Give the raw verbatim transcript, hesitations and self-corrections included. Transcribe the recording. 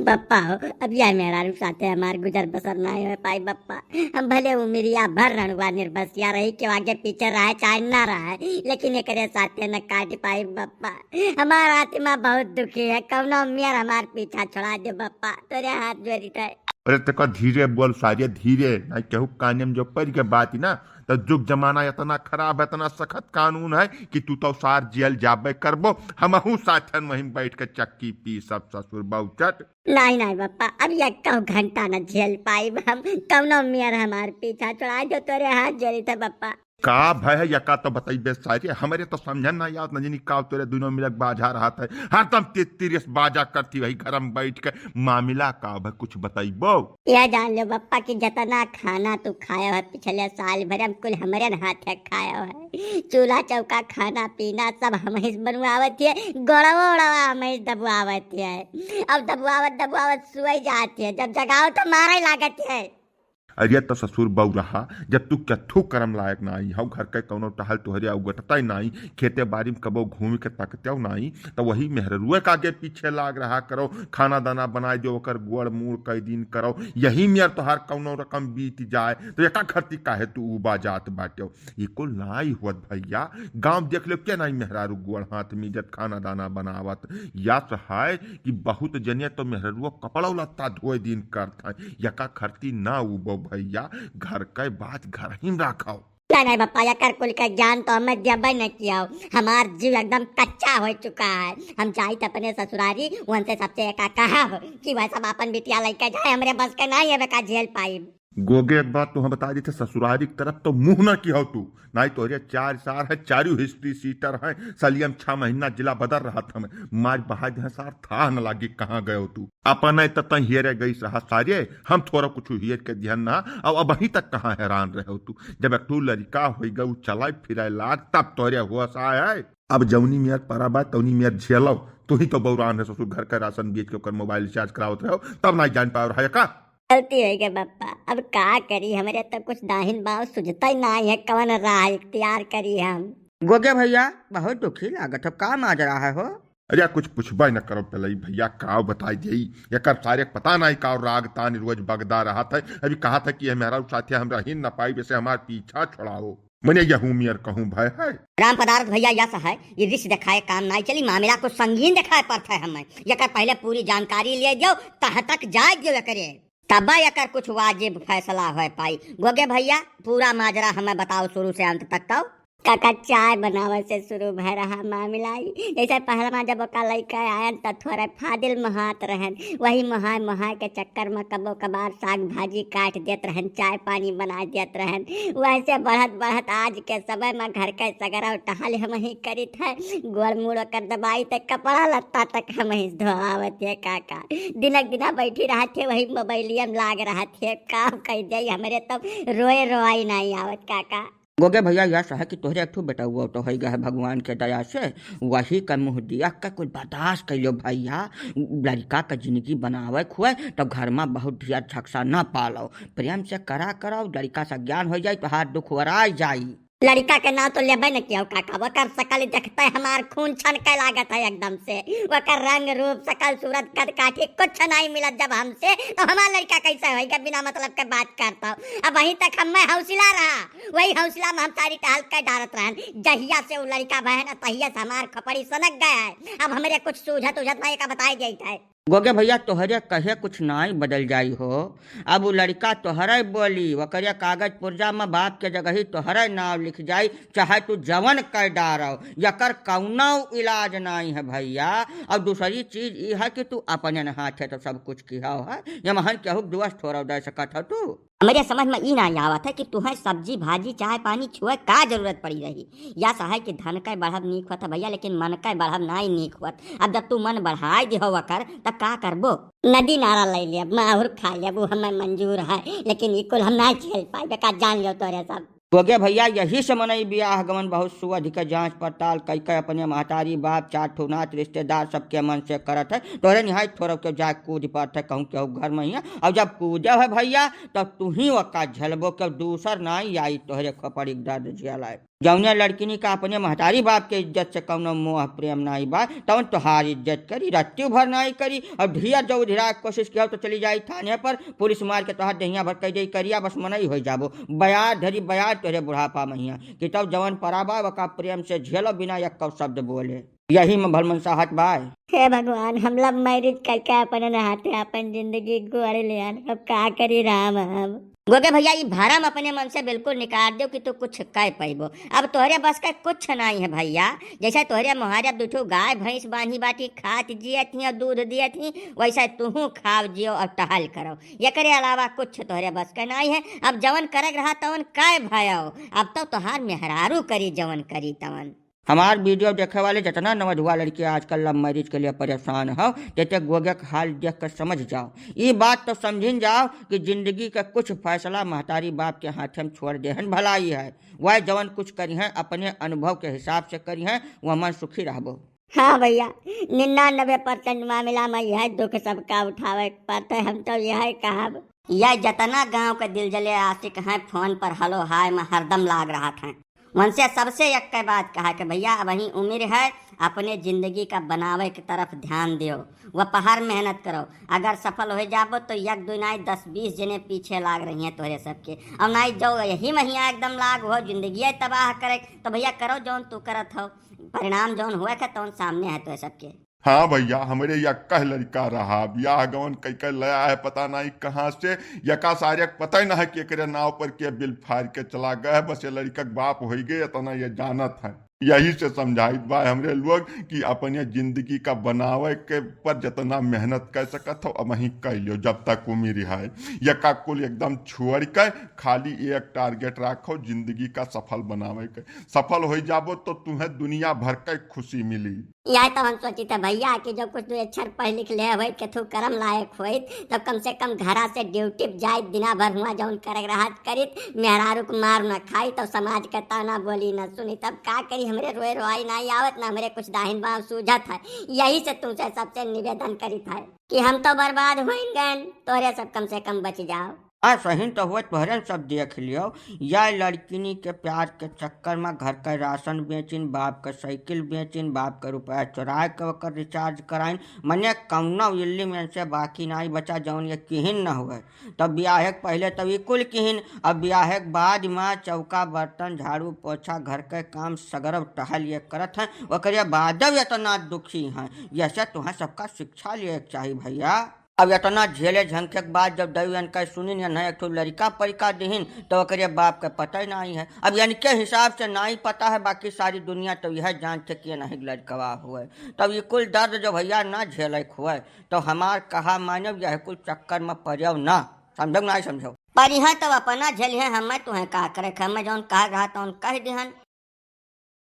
पप्पा हो, अब यह मेहरारू साथे हमार गुजर बसर नाहीं होइ पाई बप्पा। हम भले उमिरिया भर रनुआ निर्बसिया रही, केहू आगे पीछे रहे चाहे ना रहे, लेकिन एकरे साथे न काट पाई बप्पा। हमार आत्मा बहुत दुखी है, कौनो मेर हमार पीछा छोड़ा दे बप्पा, तोरे हाथ जोड़ी थे। अरे तेका धीरे बोल सारे, धीरे, नाहीं केहू काने में जो पड़ के बात ही ना, तो जुग जमाना इतना खराब है, इतना सख्त कानून है कि तू तो सार जेल जाबे करबो, हमहू साथन वहीं बैठ के चक्की पीसब ससुर बहुचट। नाहीं, नाहीं बप्पा, अब यक्का घंटा न झेल पाइब हम, कौनो मेर हमार पीछा छोड़ा जो तोरे हाथ जोड़ी थे बप्पा। का भय है यका तो बतइबे सारे, हमरे तो समझन ना आवत न जनी का तोरे दुनों मिलक बाझा रहत है, हरदम ति-, तिरिस बाझा करती वही घर में बैठ के, मामिला का भय कुछ बतइबो? यह जान लो बप्पा कि जतना खाना तू खायो है पिछले साल भर में कुल हमरे हाथे खायो है, चूल्हा चौका खाना पीना सब हमहिस बनवावत है, गोड़वा ओड़वा हमहिस दबवावत है। अब दबवावत दबवावत सोई जात है, जब जगाओ तो मारे लागत है। अरे तो ससुर बउरहा, जब तू कथू करम लायक नाहीं हौ, घर के कौनो टहल तोहरे अवगटतै नाहीं, खेते बारी में कबो घूम के तकतेउ नाहीं, तो वही मेहररुए का आगे पीछे लाग रहा करो, खाना दाना बनाए दो, ओकर गोड़ मूड़ कई दिन करो, यही मेर तोहार कौनो रकम बीत जाए, तो एका खरती काहे तू उबा जात बाटेउ? ई कुल नाई होत भइया, गाँव देख लेव के नाई मेहरारू गोड़ हाथ मीजत खाना दाना बनावत। या तो है कि बहुत जने तो मेहररुओ कपड़ा लत्ता धोए दिन करत हैं, यका खरती ना उबो भइया, घर के बात घर ही में राखो। नहीं, नहीं बप्पा, यकर कुल के ज्ञान तो हमें देबे न किया। हमार जीव एकदम कच्चा हो चुका है। हम जाइत अपने ससुरारी, उनसे सबसे एका कहब कि वह सब अपन बिटिया लइके जाए, हमरे बस के नाई है, बेका झेल पाइब। गोगे, एक बात तुहँ बताइ देथे, ससुरारी के तरफ तो मुँह न किहौ तू, नाहीं तोहरे चार सार है, चारू history sheeter हैं, सलियम छह महीना जिला बदल रहत हमें, मार बहाइ देहँ सार, थाह न लागी कहाँ गयो तू। अपने त तैं हेरे गइस रहा सारे, हम थोरा कुछ हेर के दिहन ना, अब अबहीं तक कहाँ हैरान रहो तू। जब एक ठू लरिका होइ गउ, चलाइ फिराइ लाग, तब तोहरे होस आए है। अब जौनी मेर परा बा, तौनी मेर झेलो। तू ही तो बौरान है ससुर, घर का राशन बेच के ओकर mobile recharge करावत रहो, तब नाहीं जान पाव रहा है का? गलती होइ गई बप्पा, अब का करी, हमरे तो कुछ दाहिन बाव सुझतै नाहीं है, कवन राह इख्तियार करी हम। गोगे भइया, बहुत दुखी लागत हो, का माजरा है हो? अरे कुछ पुछबे न करो पलई भइया, का बताइ देई, एकर सारे के पता नाहीं का राग तान रोज बगदा रहत है। अभी कहत है कि ये मेहरारू साथे हम रहि न पाई, वैसे हमार पीछा छोड़ाओ। मने यहू मेर कहूँ भय है। राम पदार्थ भइया, यस है, ये रिस देखाए काम नाहीं चली, मामिला कुछ संगीन देखाए पड़त है हमें। यकर पहले पूरी जानकारी ले दियो, तह तक जाए दियो एकरे, तब एकर कुछ वाजिब फैसला होइ पाई। गोगे भइया, पूरा माजरा हमें बताओ शुरू से अंत तक तो। काका, चाय बनावे से शुरू भय रहा मामिला ई। जैसे पहलवा जब ओका लइके आयन त थोरे फादिल मोहात रहन, वही मोहाय मोहाय के चक्कर में कबो कबार साग भाजी काट देत रहन, चाय पानी बना देत रहन। वैसे बढ़त बढ़त आज के समय में घर के सगरा टहल हम ही करित है, गोड़ मुड़ ओकर दबाई त कपड़ा लत्ता तक हम ही धोआवत है काका। दिनक दिना बैठी रहत है वही मोबाइलिया में लाग रहत है, काम कह दे हमरे तब रोए रोआई नाहीं आवत काका। गोगे भइया, यस है कि तोहरे एक ठो बेटउआ तो होइ गए है भगवान के दया से, वही का मुँह दिया के कुछ बर्दाश्त कइलो भइया। लड़िका का जिंदगी बनावे खुए तो घर में बहुत ढिया झकसा ना पालो, प्रेम से करा करो, लड़िका से ज्ञान होइ जाई, तोहार दुख वराई जाई। लड़िका के नाव तो लेबे न किया काका, वकर सकल देखते हमार खून छनके लागत है एकदम से, वकर रंग रूप सकल सूरत कद काठी कुछ नाहीं मिलत जब हमसे, तो हमार लड़िका कैसे होइगा बिना मतलब के बात करता। अबहीं तक हमें हौसला रहा, वही हौसला में हम सारी टहल के डारत रहन। जहिया से उ लड़िका भय है ना, तहिया से हमार खोपड़ी सनक गया है। अब हमरे कुछ सूझत उझत ना, एका बताई देइत है। गोगे भइया, तोहरे कहे कुछ नाई बदल जाई हो। अब उ लड़िका तोहरे बोली, ओकरे कागज पुर्जा में बाप के जगही तोहरे नाव लिख जाई, चाहे तू जवन कर डारो, यकर कौनो इलाज नाई है भइया। और दूसरी चीज ई है कि तू अपने हाथे तो सब कुछ किहा है, ये महन केहू के दोष थोड़ा दे सकत हो तू। हमरे समझ में ई नाहीं आवत है कि तुहें सब्जी भाजी चाय पानी छुए का जरूरत पड़ी रही। यस है कि धन के बढ़ब नीक होत है भइया, लेकिन मन के बढ़ब नाहीं नीक होत। अब जब तू मन बढ़ाए दिहो वकर, तब का करबो? नदी नारा ले लेब, माहुर खा लेब, वो हमें मंजूर है, लेकिन ई कुल हम नाहीं झेल पाइबे, का जान लियो तोरे सब। गोगे भइया, यही से मनई बियाह गमन बहुत सोझ के जांच पड़ताल कई के अपने महतारी बाप, चार ठो नात रिश्तेदार सबके मन से करत है। तोहरे निहाय थोड़ा के जाए कूद पड़त है, कहूँ केहू घर में ही है। और जब कूदे है भइया, तब तू ही ओका झेलबो, के दूसर नाई आई तोहरे खोपड़ी के दर्द झेलाए। जौने लड़किनी का अपने महतारी बाप के इज्जत से कौनो मोह प्रेम नाई बा, तौन तोहार इज्जत करी, रत्ती भर नाई करी। और ढेर जो उधिरा के कोशिश किया तो चली जाई थाने पर, पुलिस मार के तोहार देहिया भर कह देई करिया, बस मनई हो जाबो। बयार धरी बयार तोहरे बुढ़ापा महिया, कि तब जवन परा बा वका प्रेम से झेलो बिना एक शब्द बोले। यही में भलमनसाहत बा। हे भगवान, हम love marriage करके अपन हाथे अपन जिंदगी गोड़ लियान, अब का करी राम हम। गोगे भैया, ई भरम अपने मन से बिल्कुल निकाल दियो कि तू कुछ कह पैबो। अब तोहरे बस का कुछ नाई है भैया। जैसे तोहरे मोहारे अब दुठो गाय भैंस बांधी बाटी, खात जियत ही और दूध दियत ही, वैसे तुहू खाव जियो और टहल करो। एकरे अलावा कुछ तोहरे बस का नाई है। अब जवन करे रहा तवन कह भयो। अब तो तोहार मेहरारू करी जवन करी तवन। हमार video देखे वाले जितना नवजुआ लड़की आजकल love marriage के लिए परेशान हो, तेते गोगे के हाल देख कर समझ जाओ। ई बात तो समझिन जाओ कि जिंदगी के कुछ फैसला महतारी बाप के हाथे में छोड़ देहन भलाई है। वह जवन कुछ करी हैं अपने अनुभव के हिसाब से करी हैं, वह मन सुखी रहबो। हाँ भैया, निन्यानबे percent मामला में यह दुख सबका उठावे के पड़ते, हम तो यह कहब। यह जतना गांव के दिलजले आशिक हैं, फोन पर हेलो हाय में हरदम लाग रहत हैं। उनसे सबसे एक बात कहा कि भैया, अबहीं उम्र है, अपने जिंदगी का बनावे की तरफ ध्यान दियो, वह पहाड़ मेहनत करो। अगर सफल हो जाबो तो एक दो नाई दस बीस जने पीछे लाग रही हैं तोहरे सबके। और नाई जो यही महिया एकदम लाग हो जिंदगी तबाह करे, तो भैया करो जौन तू करत हो, परिणाम जौन हुए के तौन सामने है तोहरे सबके। हाँ भैया, हमरे यक्का लड़का रहा, बियाह गवन कई कई लया है, पता नहीं कहाँ से, यका सारे के पता ही ना है कि एकरे नाव पर के बिल फाड़ के चला गया है। बस ये लड़का के बाप होई गए, इतना ये जानत है। यही से समझाइत बा हमरे लोग कि अपने जिंदगी का बनावे के पर जितना मेहनत कर सकत हो, अब वहीं कर लियो जब तक उम्र है। यका कुल एकदम छोड़ के खाली एक target रखो जिंदगी का सफल बनावे के। सफल हो जाबो तो तुम्हें दुनिया भर के खुशी मिली। यह तो हम सोचित है भैया कि जो कुछ दो अक्षर पढ़ लिख ले होइत, केथू करम लायक होइत, तब कम से कम घरा से duty पे जाइत, दिना भर हुआ जौन करे रहत करित, मेहरारू के मार न खाई, तब समाज के ताना बोली न सुनी, तब का करी, हमरे रोए रोआई नाई आवत, ना हमरे कुछ दाहिन बाम सूझत है, यही से तुमसे सबसे निवेदन करित है कि हम तो बर्बाद होइन गए, तोहरे सब कम से कम बच जाओ। आ सहिन तो हुए तोहरे सब देख लियो, या लड़किनी के प्यार के चक्कर में घर का राशन बेचिन, बाप का साइकिल बेचिन, बाप का रुपया चुराए के ओकर recharge कराइन, मने कौनो इल्ली में से बाकी नाई बचा जौन ये किहिन न हुए। तब बियाहे के पहले तब ई कुल किहिन, अब बियाहे के बाद में चौका बर्तन झाड़ू पोछा घर के काम सगरव टहल ये करत हैं, ओकरे बादव इतना दुखी हैं, यसे तुहें सबका शिक्षा लिए के चाही भैया। अब इतना झेले झंखे के बाद जब दई अनका सुनिन, इन्हें एक ठो लड़का परिका दिहिन, तो ओकरे बाप के पता ही नाई है। अब इनके हिसाब से नाई पता है, बाकी सारी दुनिया तो यह जानते कि नहीं लड़कवा हुए। तब ये कुल दर्द जो भैया ना झेले हुए, तो हमार कहा मानव, यह कुल चक्कर में पड़व ना, समझो ना समझो। पर यह तो अपना झेल है, हमें तुहें का करे, हमें जौन कह रहा तौन कह दिहन।